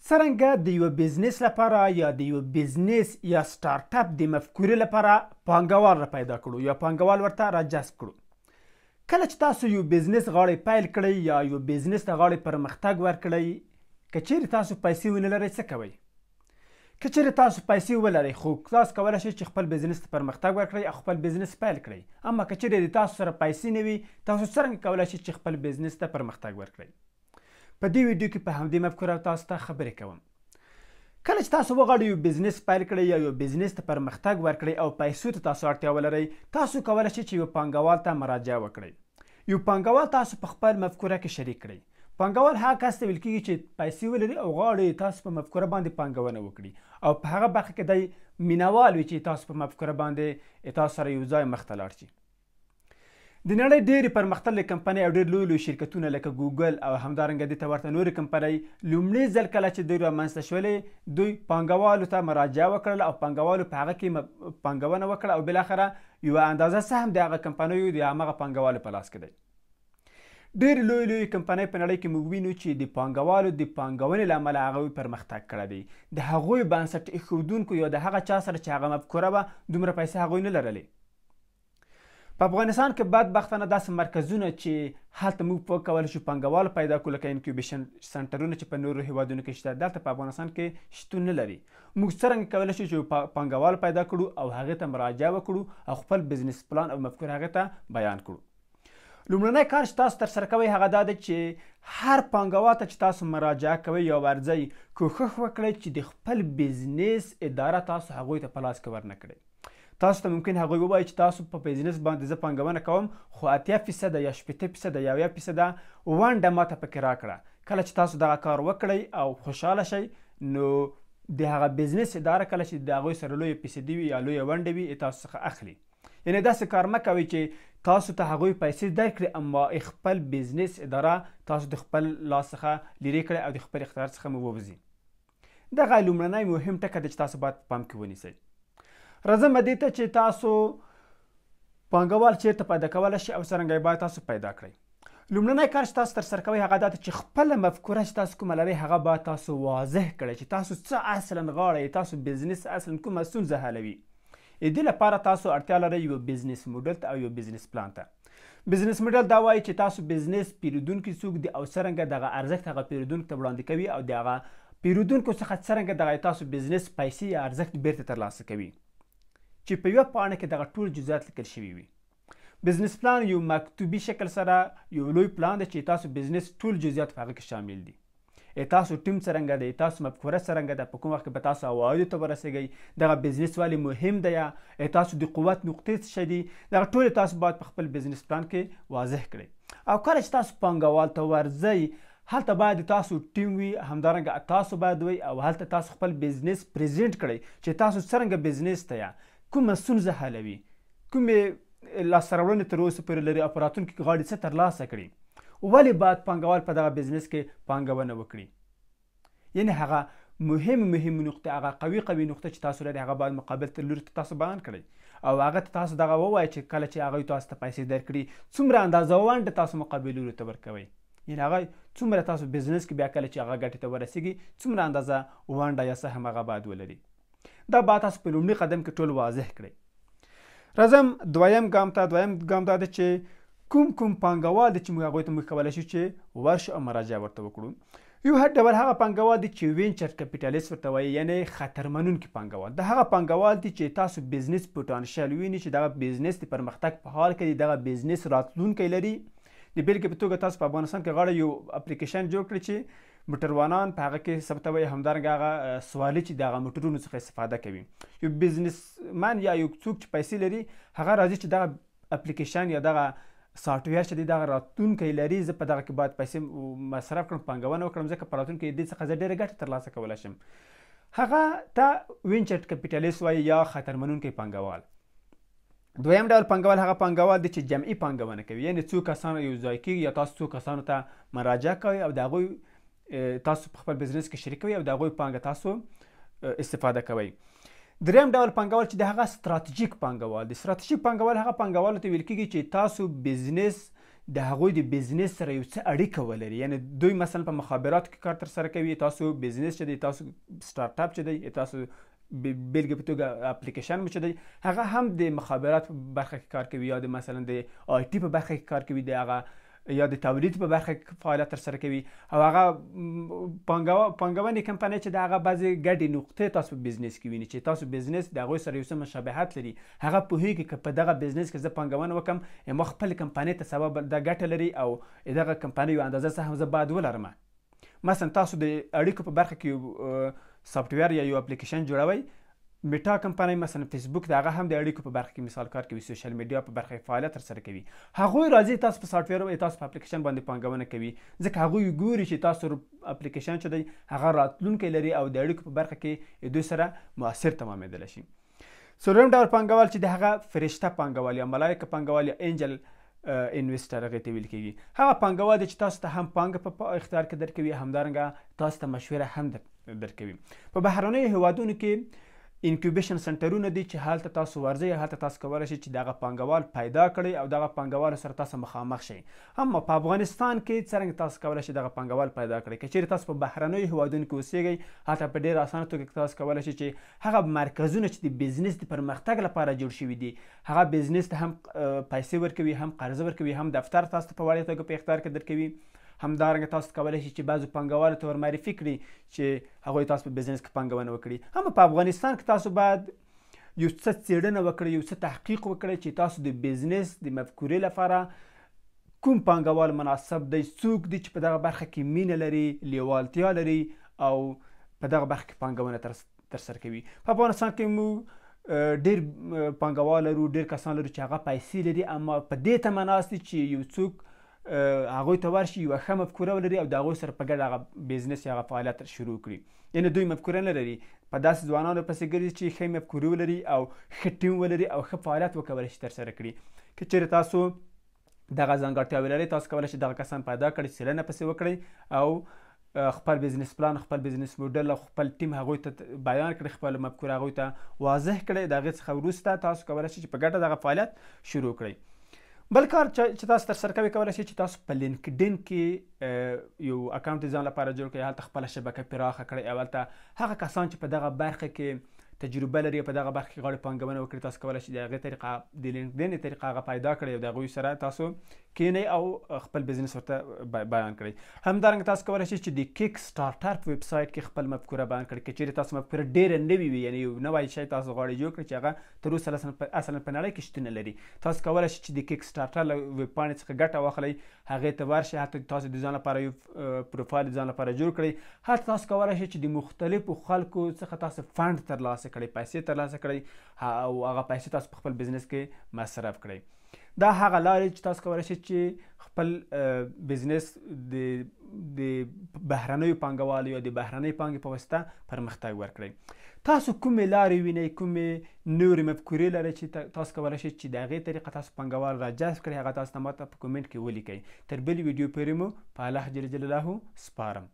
څرنګه د یو بزنس لپاره یا د یو بزنس یا سټارټ اپ د مفکورې لپاره پانګوال را پیدا کړو یا پانګوال ورته را جذب کړو. کله چې تاسو یو بزنس غواړئ پیل کړئ یا یو بزنس ته غواړئ پرمختګ ورکړئ، که چیرې تاسو پیسې ونه لرئ څه کوئ؟ که چیرې تاسو پیسې ولرئ خو تاسو کولی شئ چې خپل بزنس ته پرمختګ ورکړئ او خپل بزنس پیل کړئ، اما که چیرې د تاسو سره پیسې نه وي تاسو څرنګه کولی شئ چې خپل بزنس ته پرمختګ ورکړئ؟ په دې ویډیو کې په همدې مفکوره تاسو ته خبرې کوم. کله چې تاسو وغواړئ یو بزنس پیل کړئ یا یو بزنس ته پرمختګ ورکړئ او پیسو ته تاسو اړتیا ولرئ، تاسو کولی شئ چې یو پانګوال ته مراجعه وکړئ. یو پانګوال تاسو په خپل مفکوره کې شریک کړئ. پانګوال هغه کس ته ویل کېږي چې پیسې ولري او غواړي تاسو په مفکوره باندې پانګونه وکړي او په هغه برخه کې دی مینوال وي چې تاسو په مفکوره باندې تاسو سره یو ځای مخته لاړ شي. د نړۍ ډېرې پرمختللې کمپنۍ او ډېر لوی لوی شرکتونه لکه ګوګل او همدارنګه دې ته ورته نورې کمپنۍ لومړي ځل کله چې دوی رامنځته شولې دوی پانګوالو ته مراجعه وکړل او پانګوالو په هغه کې پانګونه وکړه او بالاخره یوه اندازه سهم د هغه کمپنیو د هماغه پانګوالو په لاس کې دی. ډېرې لوی لوی کمپنۍ په نړۍ کې موږ وینو چې د پانګوالو د پانګونې له امله هغوی پرمختګ کړی دی. د هغوی بنسټ ایښودونکو یا د هغه چا سره چې هغه مفکوره وه دومره پیسې هغوی نه لرلې. په افغانستان کې بدبختانه داسې مرکزونه چې هلته موږ په کولی شو پانګوال پیدا کړو لکه incubation سنټرونه چې په نورو هیوادونو کې شته، دلته په افغانستان کې شتون نه لري. موږ څرنګه کولی شو چې پانګوال پیدا کړو او هغې ته مراجعه وکړو او خپل بزنس پلان او مفکوره هغې ته بیان کړو؟ لومړنی کار چې تاسو ترسره کوئ هغه دا دی چې هر پانګوال ته چې تاسو مراجعه کوئ یا ورځئ کوښښ وکړئ چې د خپل بزنس اداره تاسو هغوی ته په لاس کې ورنه کړئ. تاسو ته ممکن هغوی ووایي چې تاسو په بزنس باندې زه پانګونه کوم خو 80% یا 60% یا 70% ونډه ماته پکې راکړه. کله چې تاسو دغه کار وکړئ او خوشحاله شئ نو د هغه بزنس اداره کله چې د هغوی سره لویه فیصدي وي یا لویه ونډه وي تاسو څخه اخلي. یعنې داسې کار مه کوئ چې تاسو ته هغوی پیسې درکړي اما خپل بزنس اداره تاسو د خپل لاس څخه لیرې کړئ او د خپل اختیار څخه مو ووځي. دغه لومړنی مهم ټکی دی چې تاسو باید په پام کې ونیسئ. راځم دې ته چې تاسو پانګوال چیرته پیدا کولی شئ او څرنګه یې باید تاسو پیدا کړئ. لومړنی کار چې تاسو ترسره کوئ هغه دا دی چې خپله مفکوره چې تاسو کومه لرئ هغه باید تاسو واضح کړئ چې تاسو څه اصلا غواړئ، تاسو بزنس اصلا کومه ستونزه حلوي. دې لپاره تاسو اړتیا لرئ یو بزنس ماډل ته او یو بزنس پلان ته. بزنس ماډل دا وایي چې تاسو بزنس پیرودونکي څوک دي او څرنګه دغه ارزښت هغه پیرودونکو ته وړاندې کوي او د هغه پیرودونکو څخه څرنګه دغه تاسو بزنس پیسې یا ارزښت بیرته ترلاسه کوي، چې په یوه پاڼه کې دغه ټول جزئیات لیکل شوي وي. بزنس پلان یو مکتوبي شکل سره یو لوی پلان دی چې تاسو بزنس ټول جزئیات په هغه کې شامل دي. تاسو ټیم څرنګه دی، تاسو مفکوره څرنګه ده، په کوم وخت کې به تاسو عوایدو ته ورسېږئ، دغه بزنس ولې مهم دی، تاسو د قوت نقطې څه شی دي، دغه ټول تاسو باید په خپل بزنس پلان کې واضح کړئ. او کله چې تاسو پانګوال ته ورځئ هلته باید تاسو ټیم وي، همدارنګه تاسو باید وئ او هلته تاسو خپل بزنس present کړئ چې تاسو څرنګه بزنس ته یا کومه ستونزه حلوي، کومې لاسته راوړنې تر اوسه پورې لري او په راتلونکي کې غواړي څه ترلاسه کړي، ولې باید پانګوال په دغه بزنس کې پانګونه وکړي. یعنې هغه مهم مهم نقطه، هغه قوي قوي نقطه چې تاسو لرئ هغه باید مقابل ته لوري ته تاسو بیان کړئ او هغه ته تاسو دغه ووایئ چې کله چې هغوی تاسو ته پیسې درکړي څومره اندازه ونډه تاسو مقابل لوري ته ورکوئ، یعنې هغه څومره تاسو بزنس کې بیا کله چې هغه ګټې ته ورسیږي څومره اندازه ونډه یا سهم هغه باید ولري. دا باید تاسو په لومړي قدم کې ټول واضح کړئ. راځم دویم ګام ته. دویم ګام دا دی چې کوم کوم پانګوال دي چې موږ هغوی ته موږ کولی شو چې ورشو او مراجعه ورته وکړو. یو هر ډول هغه پانګوال دي چې venture capitalist ورته وایي، یعنې خطرمنونکي پانګوال. دا هغه پانګوال دي چې تاسو بزنس پوتانشیل ویني چې دغه بزنس د پرمختګ په حال کې دی، دغه بزنس راتلونکی لري. د بېلګې په توګه تاسو په افغانستان کې غواړئ یو اپلیکیشن جوړ کړئ چې موټروانان په هغه کې ثبتوي، همدارنګه هغه سوالي چې د هغه موټرونو څخه استفاده کوي. یو businessman یا یو څوک چې پیسې لري هغه راځي چې دغه اپلیکیشن یا دغه سافټویر چې دی دغه راتلونکی لري، زه په دغه کې باید پیسې مصرف کړم، پانګونه وکړم، ځکه په راتلونکي دې څخه زه ډېره ګټه ترلاسه کولی شم. هغه ته venture capitalist وایي یا خطرمنونکی پانګوال. دویم ډول پانګوال هغه پانګوال دی چې جمعي پانګونه کوي، یعنې څو کسان یو ځای کېږي یا تاسو څو کسانو ته مراجعه کوئ او د هغوی تاسو په خپل بزنس کې شریک کوئ او د هغوی پانګه تاسو استفاده کوئ. دریم ډول پانګوال چې د هغه ستراتیژیک پانګوال دی. ستراتیژیک پانګوال هغه پانګوالو ته ویل کېږي چې تاسو بزنس د هغوی د بزنس سره یو څه اړیکه ولري. یعنی دوی مثلا په مخابراتو کې کار ترسره کوي، تاسو بزنس چې دی، تاسو سټارټ اپ چې دی، تاسو بېلګې په توګه اپلیکیشن مو چې دی هغه هم د مخابراتو په برخه کې کار کوي، یا د مثلا د آی ټي په برخه کې کار کوي، د هغه یا د تولید په برخه کې فعالیت ترسره کوي. او هغه پانګونې کمپنۍ چې د هغه بعضې ګډې نقطې تاسو په بزنس کې ویني چې تاسو بزنس د هغوی سره یو څه مشابهت لري، هغه پوهېږي که په دغه بزنس کې زه پانګونه وکړم ما خپل کمپنۍ ته سبب دا ګټه لري او دغه کمپنۍ یو اندازه سهم زه باید ولرم. مثلا تاسو د اړیکو په برخه کې یو سافټویر یا یو اپلیکیشن جوړوئ، میټا کمپنۍ مثلا فیسبوک د هغه هم د اړیکو په برخه کې مثال کار کوي، سوشل میډیا په برخه کې فعالیت ترسره کوي. هغوی راځي تاسو په سافټویر او تاسو په اپلیکیشن باندې پانګونه کوي، ځکه هغوی ګوري چې تاسو اپلیکیشن چې دی هغه راتلونکی لري او د اړیکو په برخه کې دوی سره مؤثر تمامېدلی شي. څلورم ډول پانګوال چې د هغه فرشته پانګوال یا ملایکه پانګوال یا angel investor هغې ته ویل کېږي، هغه پانګوال دی چې تاسو ته هم پانګه په اختیار کې درکوي، همدارنګه تاسو ته مشوره هم درکوي. په بهرنیو هیوادونو کې incubation سنټرونه دي چې هلته تاسو ورځئ، هلته تاسو کولی شئ چې دغه پانګوال پیدا کړئ او دغه پانګوال سره تاسو مخامخ شئ. اما په افغانستان کې څرنګه تاسو کولی شئ دغه پانګوال پیدا کړئ؟ که چیرې تاسو په بهرنیو هیوادونو کې اوسیږئ، هلته په ډېره اسانه توګه تاسو کولی شئ چې هغه مرکزونه چې د بزنس د پرمختګ لپاره جوړ شوي دي، هغه بزنس ته هم پیسې ورکوي، هم قرضه ورکوي، هم دفتر تاسو ته په وړیا توګه په اختیار کې درکوي. همدارنګه تاسو کولی شئ چې بعضو پانګوالو ته ورمعرفي کړي چې هغوی تاسو په بزنس کې پانګونه وکړي. اما په افغانستان کې تاسو باید یو څه څېړنه وکړئ، یو څه تحقیق وکړئ چې تاسو د بزنس د مفکورې لپاره کوم پانګوال مناسب دی، څوک دی چې په دغه برخه کې مینه لري، لیوالتیا لري او په دغه برخه کې پانګونه ترسره کوي. په افغانستان کې موږ ډېر پانګوال لرو، ډېر کسان لرو چې هغه پیسې لري، اما په دې تمه ناست دي چې یو څوک هغوی ته ورشي، یوه ښه مفکوره ولري او د هغوی سره په ګډه هغه بزنس یا هغه فعالیت شروع کړي. یعنې دوی مفکوره نه لري، په داسې ځوانانو پسې ګرځي چې ښې مفکورې ولري او ښه ټیم ولري او ښه فعالیت وکولی شي ترسره کړي. که چیرې تاسو دغه ځانګړتیاوې لرئ، تاسو کولی شئ دغه کسان پیدا کړئ، څېړنه پسې وکړئ او خپل بزنس پلان، خپل بزنس موډل او خپل ټیم هغوی ته بیان کړئ، خپل مفکوره هغوی ته واضح کړئ. د هغې څخه وروسته تاسو کولی شئ چې په ګډه دغه فعالیت شروع کړئ. بل کار چې تاسو ترسره کوئ، کولی شئ چې تاسو په لینکډین کې یو اکاونټ د ځان لپاره جوړ کړئ، هلته خپله شبکه پراخه کړئ او هلته هغه کسان چې په دغه برخه کې تجربه لري، په دغه برخه کې غواړي پانګونه وکړي، تاسو کولی شئ د هغې طریقه، د لینکډین طریقه هغه پیدا کړئ او د هغوی سره تاسو کینئ او خپل بزنس ورته بیان کړئ. همدارنګه تاسو کولی شئ چې د کیک سټارټر په ویب سایټ کې خپل مفکوره بیان کړئ. که چیرې تاسو مفکوره ډېره نوې وي، یعنې یو نوی شی تاسو غواړئ جوړ کړئ چې هغه تر اوسه اصلا په نړۍ کې شتون نه لري، تاسو کولی شئ چې د کیک سټارټر له ویب پاڼې څخه ګټه واخلئ، هغې ته ورشئ، هلته تاسو د ځان لپاره یو پروفایل د ځان لپاره جوړ کړئ. هلته تاسو کولی شئ چې د مختلفو خلکو څخه تاسو فنډ ترلاسه کړئ، پیسې ترلاسه کړئ او هغه پیسې تاسو په خپل بزنس کې مصرف کړئ. دا هغه لارې چې تاسو کولی شئ چې خپل بزنس د بهرنیو پانګوالو یا د بهرنۍ پانګې په واسطه پرمختګ ورکړئ. تاسو کومې لارې وینئ، کومې نورې مفکورې لرئ چې تاسو کولی شئ چې د هغې طریقه تاسو پانګوال راجذب کړئ، هغه تاسو ته ماته په کومنټ کې ولیکئ. تر بلې ویډیو پورې مو په الله جل جلاله سپارم.